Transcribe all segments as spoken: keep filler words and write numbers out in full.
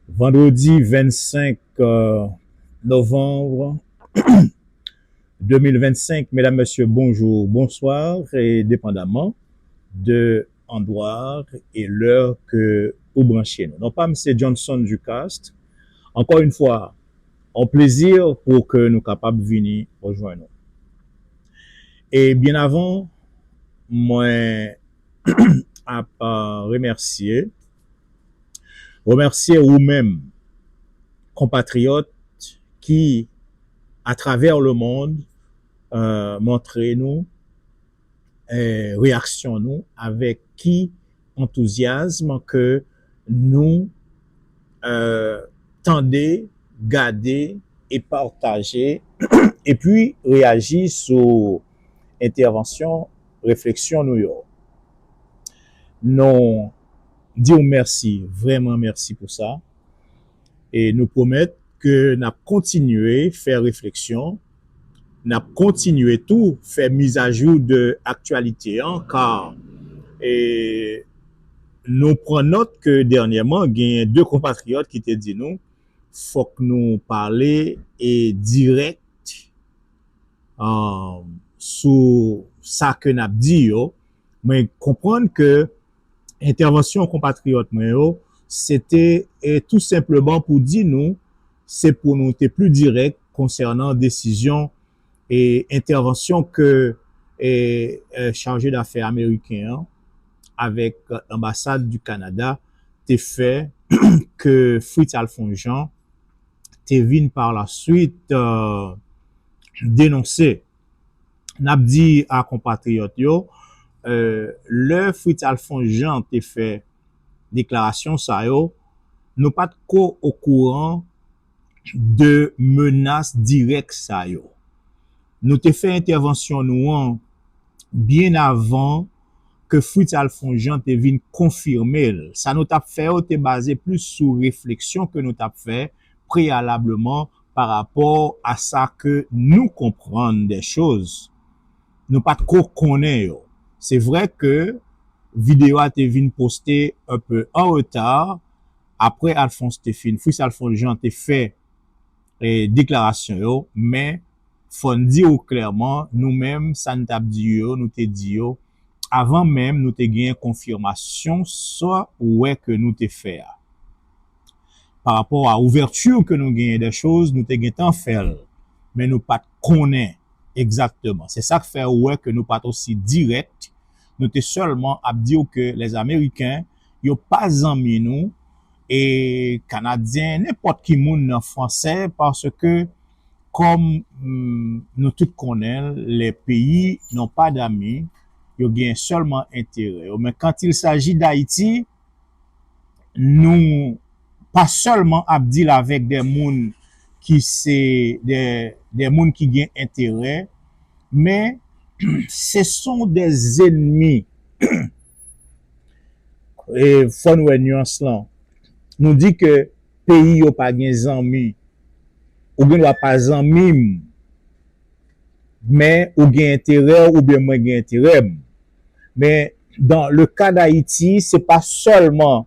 Vandredi vennsenk, euh, novanm de mil vennsenk, medam, mesye, bonjou, bonswa, e depandaman de andwa e lè ke ou branche nou. Non pa m se Johnson Ducaste. Ankò yon fwa, yon plezi pou ke nou kapab vini rejwenn nou. E byen avan, mwen ap, euh, remèsye, remèsye ou menm, konpatriyòt ki, atravè lemonn, euh, montre nou, euh, reyaksyon nou, avèk ki antouzyasm ke nou, euh, tande, gade e pataje, epi reyaji sou entèvansyon, refleksyon nou yo. Nou di w mèsi, vrèman mèsi pou sa. E nou pwomèt ke n ap kontinye fè refleksyon, n ap kontinye tou fè mizajou de aktyalite an, ka, e, nou pran nòt ke dènyèman, genyen de konpatriyòt ki te di nou, fòk nou pale e dirèk, um, sou sa ke n ap di yo. Mwen konprann ke entèvansyon konpatriyòt mwen yo, se te, e, tou senpleman pou di nou, se pou nou te pli dirèk konsènan desizyon e entèvansyon ke, e, e, chaje dafè ameriken an avèk anbasad di Kanada te fè, ke Fritz Alphonse Jean te vin pa la swit, euh, denonse. N ap di a konpatriyòt yo, euh, lè Fritz Alphonse Jean te fè deklarasyon sa yo, nou pa t ko okouran de menas dirèk sa yo. Nou te fè entèvansyon nou an byen avan ke Fritz Alphonse Jean te vin konfime l. Sa nou t ap fè yo te baze plis sou refleksyon ke nou t ap fè preyalableman pa rapò a sa ke nou konprann de choz. Nou pa t ko konnen yo. Se vrè ke videyo a te vin poste un peu en retard, apre Alphonse te fin, Fritz Alphonse Jean te fè, e, deklarasyon yo, men fò n di w klèman, nou menm, sa n t ap di yo, nou te di yo, avan menm nou te genyen konfimasyon sa ou wè ke nou te fè a. Pa rapò a ouvèti ke nou genyen de choz, nou te gentan fè l, men nou pa t konnen egzakteman. Se sa k fè ou wè ke nou pa t osi dirèk, nou te sèlman ap di w ke lèzameriken, yo pa zanmi nou, e Kanadyen, nenpòt ki moun nan fransè, paske kòm, mm, nou tout konnen, les pays n'ont pas d'amis, yo gen sèlman enterè yo. Men quand il s'agit d'Haïti, nou pa sèlman ap deal avèk de moun ki se de, de moun ki gen enterè, men se sont des ennemis. E fò n wè nyans lan. Nou di ke peyi yo pa gen zanmi. Ou gen dwa pa zanmi m, men ou gen enterè w oubyen mwen gen enterè m. Men, dans le cas d'Haïti, se pa sèlman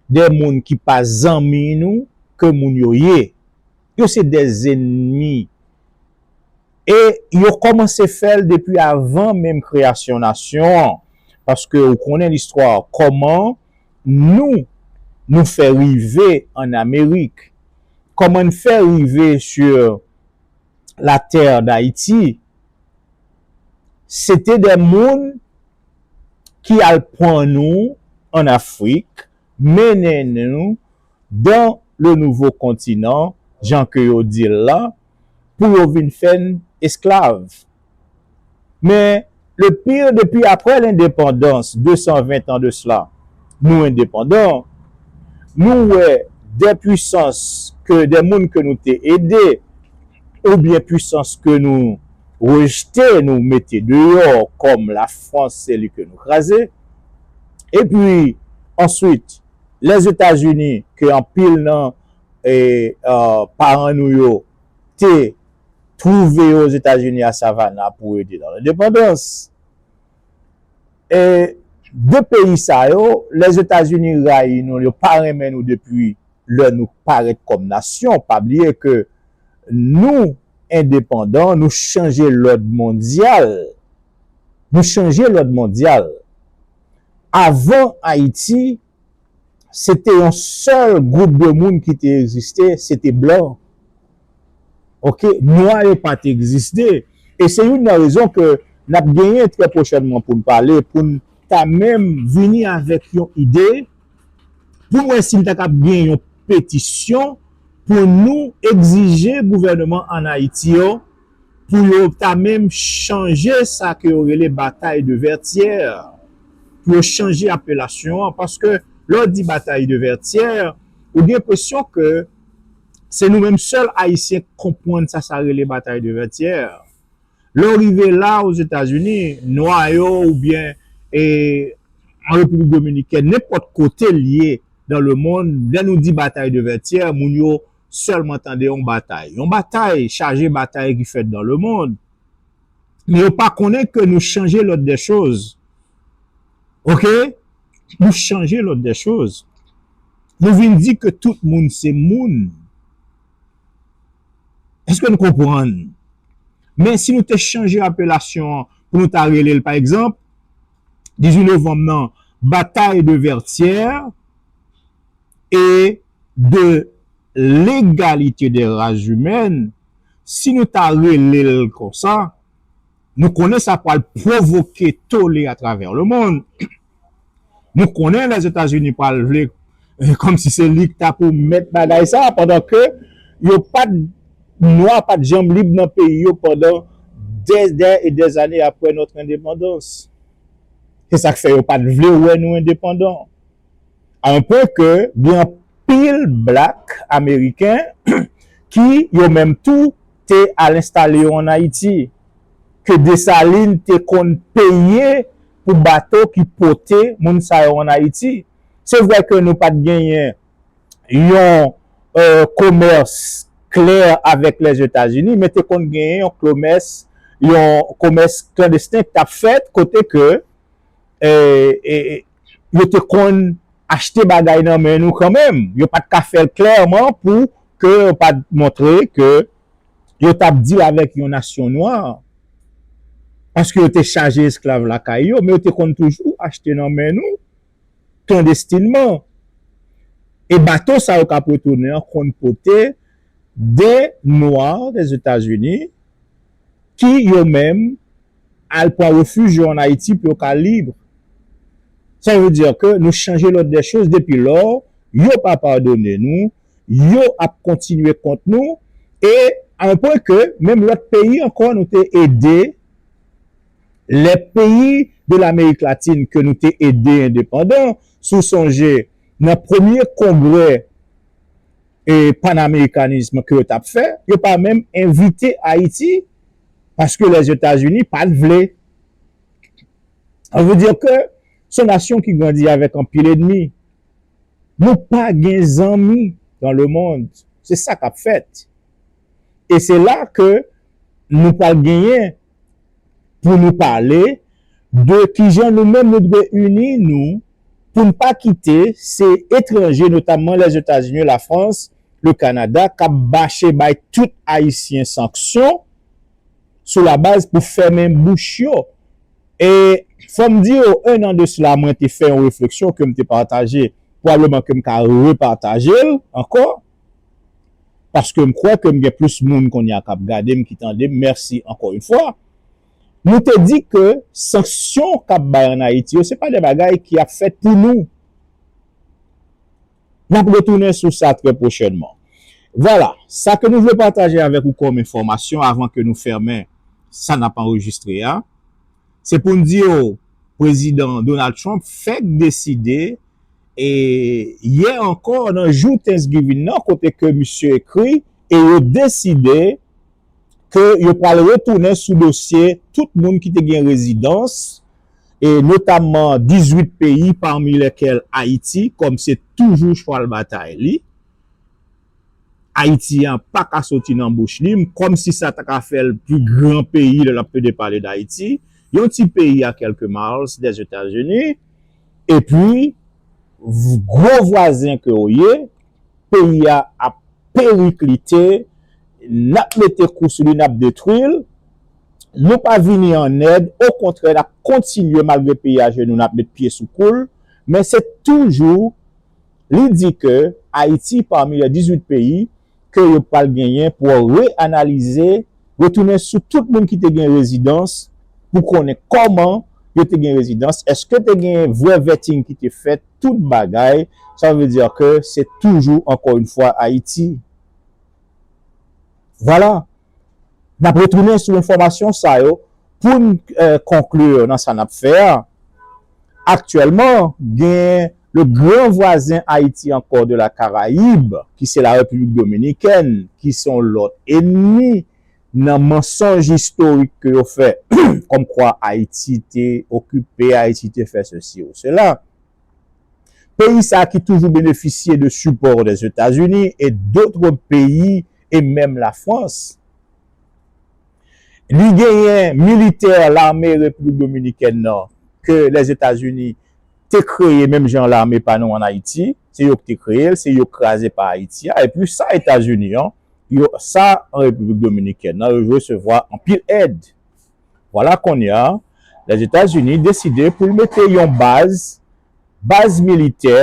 de moun ki pa zanmi nou ke moun yo ye. Yo se des ennemis. E yo kòmanse fè l depi avan menm kreyasyon nasyon an. Paske ou konnen listwa, kòman nou, nou fè rive ann Amerik, kòman n fè rive sur la terre d'Haïti, se te de moun ki al pran nou ann Afrik, mennen nou dans le nouveau continent, jan ke yo di l la, pou yo vin fè n esklav. Men, le pire, depi apre lendepandans, de san ven tan de sela, nou endepandan, nou wè de pwisans ke de moun ke nou te ede, oubyen pwisans ke nou rejte, nou mete deyò, kòm Lafrans, se li ke nou kraze. Epi, answit, Lèzetazini, ke anpil nan, e, e, paran nou yo te twouve yo Ozetazini a Savannah pou ede nan lendepandans. E de peyi sa yo, Lèzetazini rayi nou, yo pa renmen nou depi lè nou parèt kòm nasyon. Pa bliye ke nou endepandan, nou chanje lòd mondyal. Nou chanje lòd mondyal. Avan Ayiti, se te yon sèl gwoup de moun ki te egziste, se te blan. Oke, nwa yo pa t egziste. E se youn nan rezon ke n ap genyen trè pwochènman pou n pale, pou n ta menm vini avèk yon ide, pou n wè si n ta kab gen yon petisyon pou nou egzije gouvènman ann Ayiti yo, pou yo ta menm chanje sa ke yo rele batay de Vètyè, pou yo chanje apelasyon an, paske lè w di batay de Vètyè, ou gen enpresyon ke se nou menm sèl Ayisyen k konprann sa sa rele batay de Vètyè. Lè w rive la, Ozetazini, nwa yo oubyen e, an Repiblik Dominikèn, nenpòt kote l ye dans le monde, lè nou di batay de Vètyè, moun yo sèlman tande yon batay. Yon batay, chaje batay ki fèt dans le monde. Men yo pa konnen ke nou chanje l'ordre des choses. Oke? Nou chanje l'ordre des choses. Nou vin di ke tout moun se moun. Èske nou konprann? Men si nou te chanje apelasyon an pou nou ta rele l, pa egzanp, dizuit novanm nan, batay de Vètyè e de legalite de ras imèn, si nou ta rele l konsa, nou konnen sa pral pwovoke tole atravè lemonn. Nou konnen Lèzetazini pral vle, eh, kòmsi se li ki ta pou mèt bagay sa, pandan ke yo pa t, nwa pa t janm lib nan peyi yo pandan des, des et des années après notre indépendance. Se sa k fè yo pa t vle wè nou endepandan. A yon pwen ke gen anpil blak ameriken ki yo menm tou te al enstale yo ann Ayiti, ke Desalin te konn peye pou bato ki pote moun sa yo ann Ayiti. Se vre ke nou pa t genyen yon, eh, komès klè avèk Lèzetazini, men te konn genyen yon komès, yon komès klandesten k t ap fèt kote ke, eh, eh, yo te konn achte bagay nan men nou kanmenm. Yo pa t ka fè l klèman pou ke yo pa t montre ke yo t ap deal avèk yon nasyon nwa. Paske yo te chaje esklav lakay yo, men yo te konn toujou achte nan men nou, klandestinman. E bato sa yo k ap retounen an konn pote de nwa Dèzetazini ki yo menm al pran refij yo ann Ayiti pou yo ka lib. Sa vle di ke nou chanje l'ordre des choses depi lò, yo pa padone nou, yo ap kontinye kont nou, e a yon pwen ke menm lòt peyi ankò nou te ede, lè peyi de Lamerik Latin ke nou te ede endepandan, si w sonje nan premye kongrè e panamerikanizm ke yo t ap fè, yo pa menm envite Ayiti, paske Lèzetazini pa t vle. Sa vle di ke se yon nasyon ki grandi avèk anpil ènmi. Nou pa gen zanmi dans le monde. Se sa k ap fèt. E se la ke nou pral genyen pou nou pale de kijan nou menm nou dwe ini nou pou n pa kite se etranje, notamman Lèzetazini, Lafrans, le Kanada, k ap mache bay tout Ayisyen sanksyon sou labaz pou fèmen bouch yo. E fò m di w, en an de sila, mwen te fè yon refleksyon ke m te pataje, pwobableman ke m ka repataje l ankò, paske m kwè ke m gen plis moun kounye a k ap gade m, ki tande m. Mèsi ankò yon fwa. Nou te di ke sanksyon k ap bay ann Ayiti yo, se pa de bagay ki ap fèt pou nou. N ap retounen sou sa trè pwochènman. Vwala, sa ke nou vle pataje avèk ou kòm enfòmasyon avan ke nou fèmen sa n ap anrejistre a, se pou n di w, Prezidan Donald Trump fèk deside, e, yè ankò, nan jou Thanksgiving nan, kote ke misye ekri, e yo deside ke yo pral retounen sou dosye tout moun ki te gen rezidans, e notamman dizuit peyi, pami lèkèl Ayiti, kòm se toujou chwal batay li. Ayiti an pa ka soti nan bouch li, kòmsi sa ta ka fè l pi gran peyi lè l ap plede pale d Ayiti, yon ti peyi a kèlke miles dèzetazini, epi v-, gwo vwazen ke w ye, peyi a ap periklite, n ap mete kou sou li, n ap detwi l. Nou pa vini an èd, okontrè, n ap kontinye, malgre peyi a jenou, n ap met pye sou kou l. Men se toujou, li di ke Ayiti, pami les dix-huit peyi ke yo pral genyen pou reanalize, retounen sou tout moun ki te gen rezidans, pou konnen kòman yo te gen rezidans, èske te gen vrè vetting ki te fèt, tout bagay, sa vle di ke se toujou, ankò yon fwa, Ayiti. Vwala. N ap retounen sou enfòmasyon sa yo pou n, eh, konkli nan sa n ap fè a. Aktyèlman, gen le gran vwazen Ayiti ankò de la Karayib, ki se la Repiblik Dominikèn, ki se yon lòt ènmi nan mansonj istorik ke yo fè, kòmkwa Ayiti te okipe, Ayiti te fè sesi ou sela. Peyi sa ki toujou benefisye de sipò Lèzetazini e dotre peyi e menm Lafrans. Li genyen militè lame Repiblik Dominikèn nan ke Lèzetazini te kreye menm jan lame pa nou ann Ayiti. Se yo ki te kreye l, se yo k kraze pa Ayiti a. Epi sa Etazini an, yo, sa an Repiblik Dominikèn nan, yo resevwa anpil èd. Vwala kounye a, Lèzetazini deside pou l mete yon baz, baz militè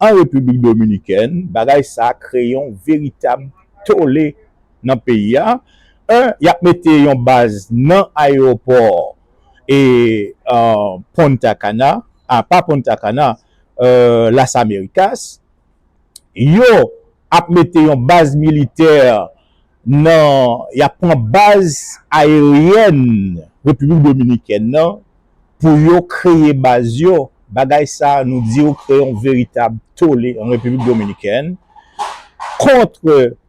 an Repiblik Dominikèn. Bagay sa kreye yon veritab tole nan peyi a. En, y ap mete yon baz nan ayewopò e, eh, Punta Cana, a, pa Punta Cana, eh, Las Americas. Yo ap mete yon baz militè nan, y ap pran baz aeryèn Repiblik Dominikèn nan pou yo kreye baz yo. Bagay sa, nou di w, kreye yon veritab tole an Repiblik Dominikèn kont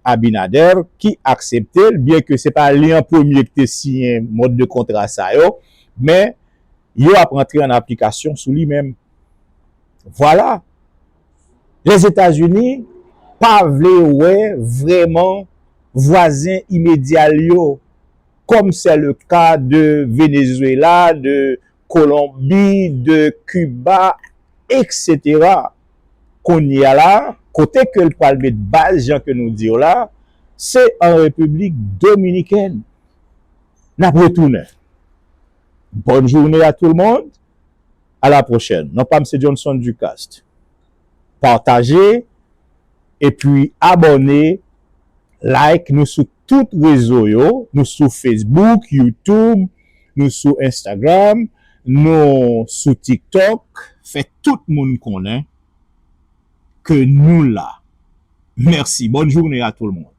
Abinader ki aksepte l, byenke se pa li an premye ki te siyen mòd de kontra sa yo, men yo ap rantre an aplikasyon sou li menm. Vwala. Lèzetazini pa vle wè vrèman vwazen imedya l yo, comme c'est le cas de Venezuela, de Colombie, de Cuba, et cetera. Kounye a la, kote ke l pral met baz, jan ke nou di w la, se an Repiblik Dominikèn. N ap retounen. Bonne journée à tout le monde. À la prochaine. Non pa m se Johnson Ducaste. Pataje epi abòne, like nou sou tout rezo yo. Nou sou Facebook, YouTube, nou sou Instagram, nou sou TikTok. Fè tout moun konnen ke nou la. Merci. Bonne journée à tout le monde.